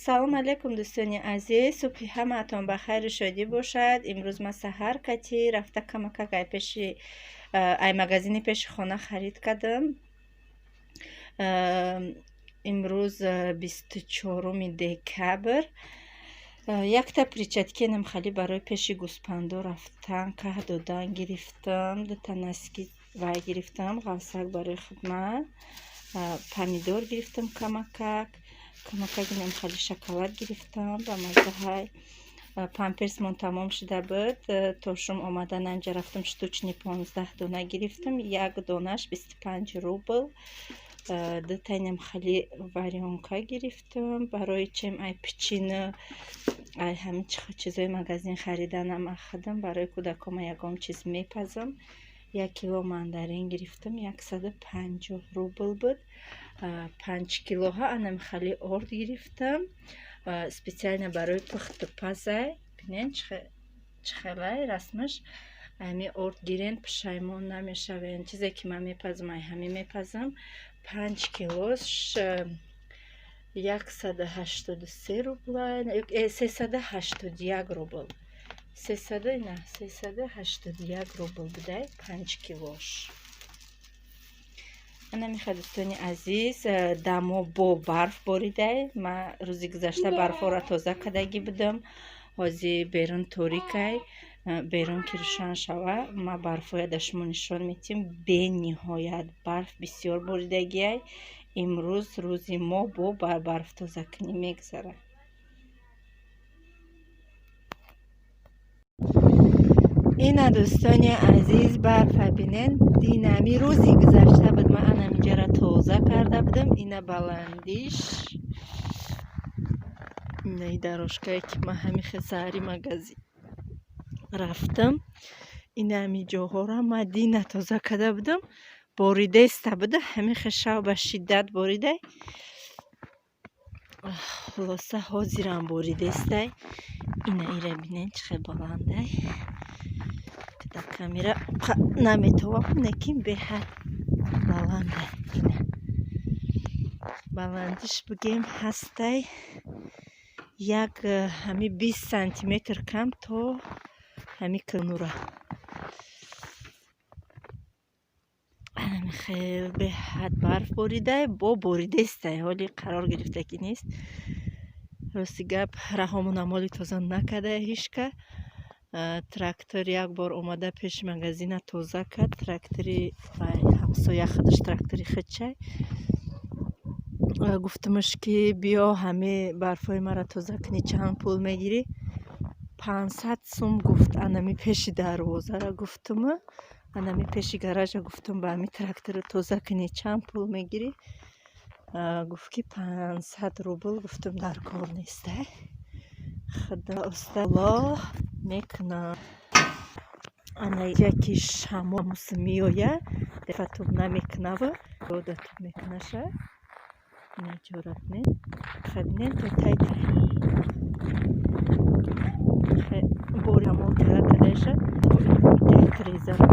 Салом алейкум, дӯстони азиз. Субҳи ҳамаатон ба хайру шодӣ бошад. Имрӯз ман саҳар кати рафта камакак ай пеши ай магазини пеши хона харид кардам. Имрӯз 24 декабр. Якта перчаткенам хали барои пеши гӯспандо рафтан каҳ додан гирифтам. Дута носки вай гирифтам, ғалсак барои хидмат. Помидор гирифтам камакак. Камакак инам хали шоколад гирифтам ба маззаҳай. Памперсмон тамом шуда буд. То шум омадан анҷа рафтам, штучный 15 дона гирифтам. Як донаш 25 рубл. Дута инам хали варёнка гирифтам. Барои чем ай печенье, ай ҳамин чизои магазин хариданам ахадам. Барои кӯдакома ягон чиз мепазам. Як кило мандарин гирифтам, 150 рубл буд. 5 килоҳа анам хали орд гирифтам. Специально барои пухту пазай. Бинен чӣ хелай расмаш. Ҳами орд гирен, пушаймон намешавен. Чизе ки ман мепазам, ай ҳами мепазам. 5 килош 183 рубла, 381 рубл. Сесаду на 381 рубл будай 5 килош. Ана меха, дӯстони азиз, дамо бо барф боридай. Ман рӯзи гузашта барфҳоро тоза кардагӣ будам. Ҳозир берун торикай. Берун ки рӯшан шава, ман барфҳоя дар шумо нишон медиҳем. Бениҳоят барф бисёр боридагиай. Имрӯз рӯзи мо бо барфтозакунӣ мегузарад. Ина, дӯстони азиз, барфа бинен. Динами рӯзи гузашта буд, ман анамиҷара тоза карда будам. Ина баландиш. Инаи дорожкае ки ман ҳами саҳари магазин рафтам. Ина ҳами ҷоҳоро ман дина тоза карда будам. Боридеста буда, ҳамин хел шав ба шиддат боридай. Хулоса, ҳозирам боридестай. Ина ира бинен, чӣ хел баландай. Дар камера наметавонам, лекин беҳад баландай. Ина баландиш бигем ҳастай як ҳами 20 сантиметр кам то ҳами кнура. Анами хел беҳад барф боридай, бо боридестай, ҳоли қарор гирифтагӣ нест. Рости гап, раҳомона моли тоза накарда ҳишка. Трактор як бор омада пеши магазина тоза кард. Трактори ҳамсоя худаш трактори худчай. Гуфтамаш, ки биё, ҳами барфҳои маро тоза кунӣ, чанд пул мегирӣ? 500 сум гуфт. Анами пеши дарвозара гуфтума, анами пеши гаража гуфтум, ба ҳами тракторро тоза кунӣ, чанд пул мегирӣ? Гуфт, ки 500 рубл. Гуфтум, дар кор нестай. Худо усталлоҳ мекунам. Ана яки шамол меояд, фатуб намекунаву одатуб мекунаша. Ина ҷора бинед. Бинед, то тай бори ҳамон тела кардаша, тай трезаро.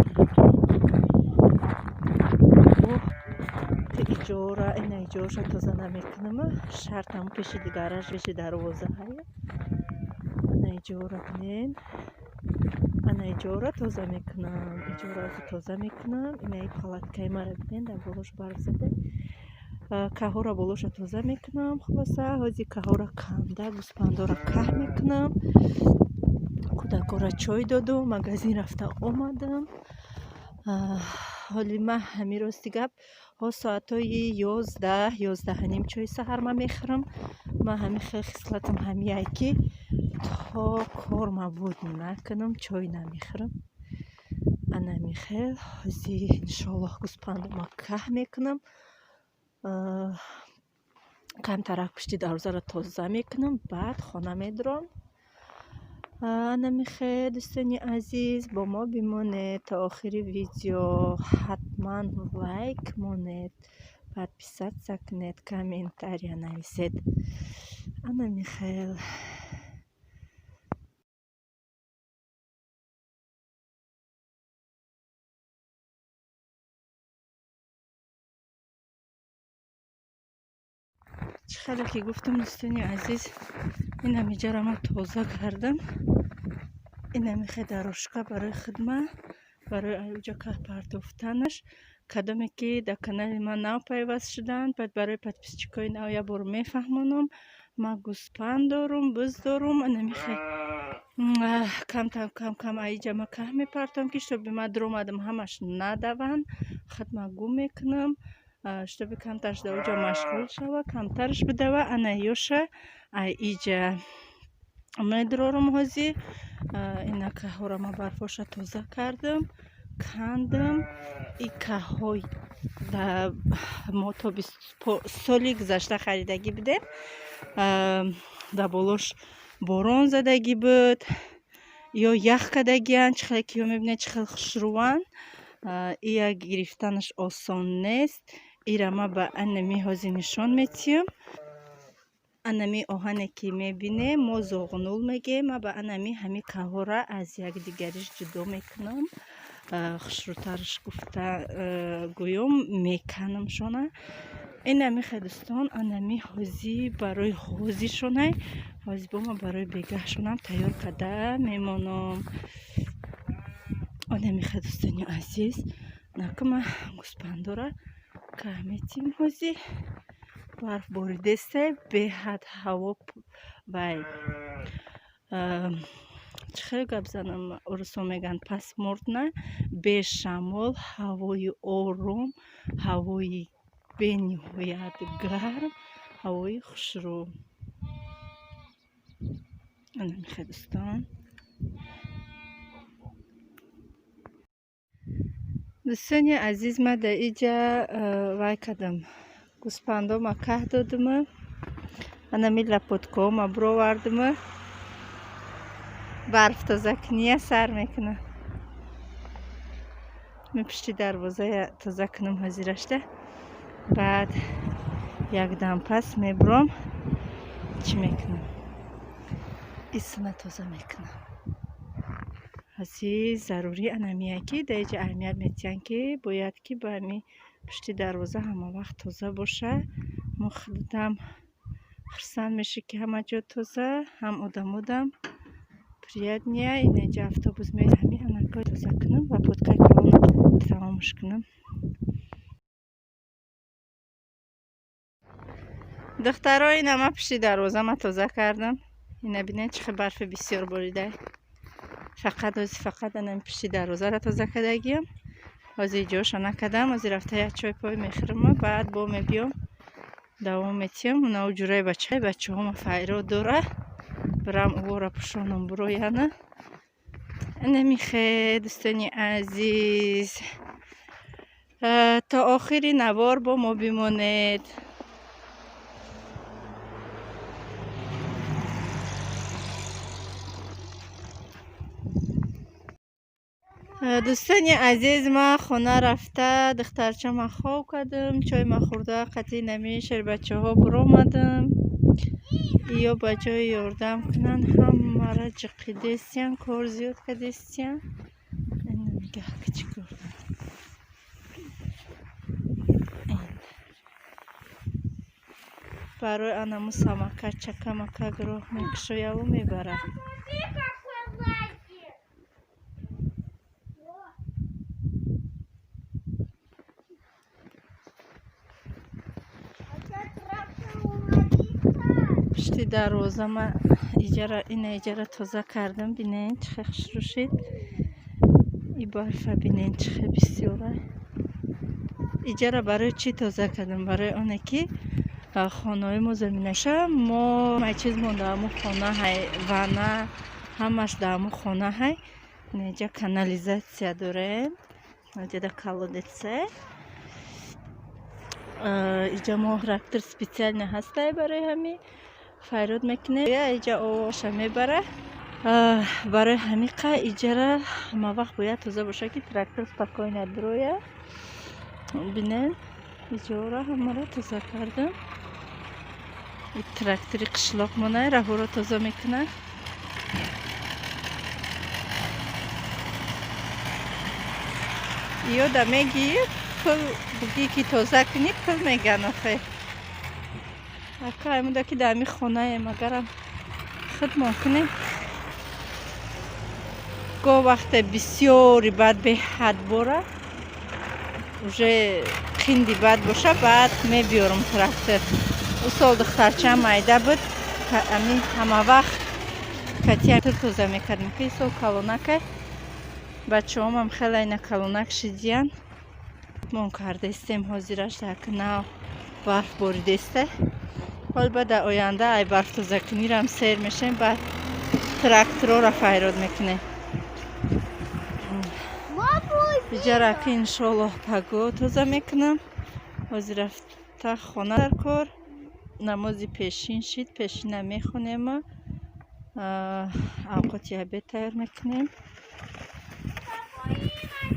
Иҷора, ина иҷораша тоза намекунам. Шарт ҳамон пеши гараж, пеши дарвоза ҳая. Ана иҷора бинен. Ана иҷора тоза мекунам. Иҷора тоза мекунам. Инаи палаткаи мара бинен, дар болош барф зада. Каҳора болоша тоза мекунам. Хулоса, ҳозир каҳора канда, гӯспандора каҳ мекунам. Кӯдакора чой додум, магазин рафта омадам. Ҳоли ман ҳамин, рости гап, ҳо соатҳои 11, 11:30 чойи саҳар ман мехӯрам. Ман ҳамин хел хислатам ҳамияй, ки то кор мабуд накунам, чой намехӯрам. Анами хел ҳозир иншоаллоҳ гӯспандома каҳ мекунам. Камтарак пушти дарвозаро тоза мекунам, баъд хона медурам. Анами хел, дӯстони азиз, бо мо бимонед то охири видео. Ҳатман лайк монед, подписаться кунед, комментария нависед. Анами хел. Чӣ хеле ки гуфтам, дӯстони азиз, инамиҷаро ман тоза кардам. Инамихе дорожка барои хидма, барои уҷа каҳ партофтанаш. Кадоме ки дар канали ман нав пайваст шуданд, баъд барои подписчикои нав як бор мефаҳмонам. Ман гӯспанд дорум, буз дорум. Инамихе камтам кам кам аиҷа ма каҳ мепартом, ки чтобы ма дуромадам ҳамаш надаванд, хидма гум мекунам, чтобы камтарш дар уҷа машғул шава, камтарш бидава. Ана ёша аиҷа медурорум. Ҳози ина каҳҳоро ма барфоша тоза кардам, кандам. И каҳҳои мо то соли гузашта харидагӣ будем, дар болош борон задагӣ буд ё ях кардагианд. Чӣ хеле ки ё мебинед, чӣ хел хушрӯванд. Ия гирифтанаш осон нест. Ира ма ба анами ҳозир нишон метиҳам. Анами оҳане ки мебинем, мо зоғнул мегӯем. Ма ба анами ҳами каҳҳоро аз якдигариш ҷудо мекунам. Хушрӯтарш гуфта гӯём, меканамшона. Инами хе, дӯстон, анами ҳози барои ҳозишонай. Ҳози бо ма барои бегаҳшонам тайёр карда мемонам. Анами хе, дӯстони азиз, накума гӯспандора каҳ метиҳем. Ҳози барф боридесте, беҳад ҳаво вай, чӣ хеле гап занам, урусҳо мегӯянд пасмурдна, бешамол, ҳавои ором, ҳавои бениҳоят гарм, ҳавои хушрӯ. Анамихе, дӯстон. Дӯстони азиз, ма дар иҷа вай кардам, гӯспандома каҳ додума, анами лопаткаома бировардума, барф тозакуния сар мекунам. Ме пишти дарвозая тоза кунам ҳозирашта, баъд якдам пас мебуром. Чӣ мекунам? Исна тоза мекунам. Ҳози зарурӣ анамия, ки дар иҷа аҳамият метиҳанд, ки бояд ки ба ҳами пушти дарвоза ҳама вақт тоза боша. Мо худам хурсанд мешӣ, ки ҳама ҷо тоза, ҳам одамодам приятнее. Инаҷа автобус меояд. Ҳами анако тоза кунам ва лопаткаи калона тамомш кунам. Духтаро, ина ма пушти дарвозама тоза кардам. Ина бинед, чӣ хел барфи бисёр борида. Фақат ҳози фақат анами пушти дарвозаро тоза кардагиам. Ҳозир ҷоша накардам. Ҳозир рафта як чой пой мехӯрама, баъд бо мебиём, давом метиҳам. Унау ҷураи бача бачаҳома файрод дора, бирам увора пӯшонам, бурояна. Инамихе, дӯстони азиз, то охири навор бо мо бимонед. Дӯстони азиз, ман хона рафта, духтарчама хоб кардам, чойма хӯрда, қатъи нами шербачаҳо буромадам. Ё ба ҷои ёрдам кунанд, ҳамаро ҷиқидестиян, кор зиёд кардестиян. Нигаҳ, ки чӣ кор дорад. Барои анаму самокат чакамакак роҳ мекушояву мебарад. Смотри, какой лазер. О. А трактор уводится. Пушти дарвозама иҷара, ина иҷара тоза кардам. Бинед, чӣ хел хушрӯ шид. И барфа бинед, чӣ хел бисёра. Иҷара барои чӣ тоза кардам? Барои оне ки хонаҳои мо заминаша, мо ҳамаи чизмон дар ҳамун хона ҳай, ванна ҳамаш дар ҳамун хона ҳай. Инҷа канализация дорем, иҷада колодеце. Иҷа мо трактор специально ҳастай, барои ҳами файрод мекунем, иҷа овоша мебара. Барои ҳамиқа иҷара ҳама вақт бояд тоза боша, ки трактор спокойно дуроя. Бинед, иҷора ҳамаро тоза кардам. Трактори қишлоқ монай раҳоро тоза мекунад. Ёда мегӣ, пул бугӣ, ки тоза кунӣ, пул меган. Охе, Ака аймуда ки дар ҳамин хонаем, агарам худмон кунем. Гоҳ вақте бисёри бад беҳад бора, уже қинди бад боша, баъд мебиёрам трактор. Ӯ сол духтарчаам майда буд, ами ҳама вақт катиатр тоза мекардем. Ки сол калонакай, бачаҳомам хеле ина калонак шидиян. Мон кардаистем ҳозираш дар нав барф боридеста. Ҳол ба дар оянда ай барф тозакунирам сер мешем, баъд тракторора файрод мекунем. Иҷара ки иншоаллоҳ паго тоза мекунам. Ҳозир рафта хона дар кор. Намози пешин шид, пешина мехонем, авқоти обед тайёр мекунем.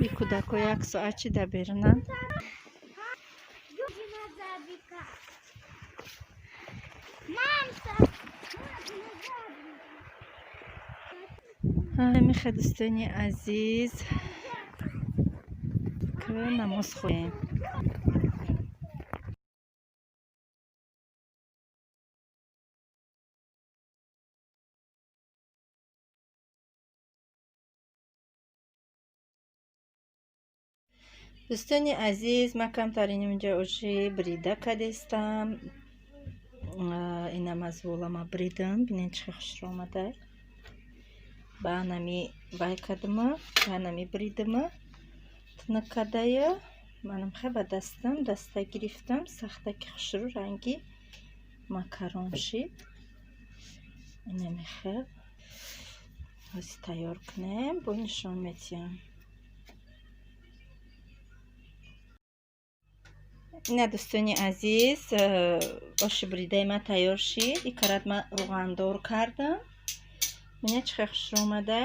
И кӯдако як соат чи дар берунанд. Динозаврика. Мамса! Михе дӯстони азиз, ки намоз хоҳем. Дӯстони азиз, ман камтар инҷа оши брида кардестам. Инам аз волама бридам. Бинед чӣ хушро омада. Ба анами вай кардама, ба анами бридама. Тунук кардая. Манам хе ба дастам, даста гирифтам. Сахтаки хушрӯ ранги макарон шид. Инами хел. Ҳозир тайёр кунем, бо нишон метиҳам. Ина дӯстони азиз, оши бридаи ман тайёр шид. И карат ман рӯғандор кардам. Бинед чӣ хел хушрӯ омада.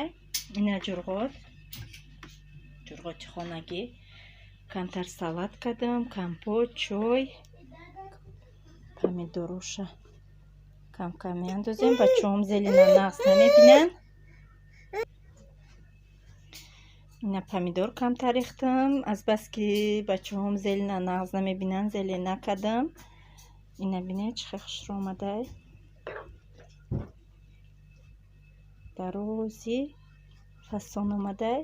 Ина ҷурғот, ҷурғоти хонагӣ. Камтар салат кардам, компот, чой, помидоруша кам-кам меандозем. Бачаҳом зелена нағз намебинанд. Ина помидор камтар рехтам. Азбаски бачаҳом зелена нағз намебинанд, зелен накардам. Ина бинед чӣ хел хушрӯ омада. Дарози фасон омада.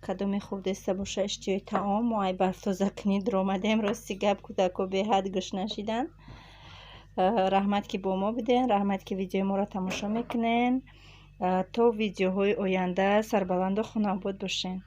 Кадоме хурдеста боша иштиҳои таом, мо ай барфтозакунӣ дуромадем. Рости гап, кӯдако беҳад гӯш нашиданд. Раҳмат, ки бо мо буден, раҳмат, ки видеои моро тамошо мекунен. То видеоҳои оянда сарбаланду хонобод бошен.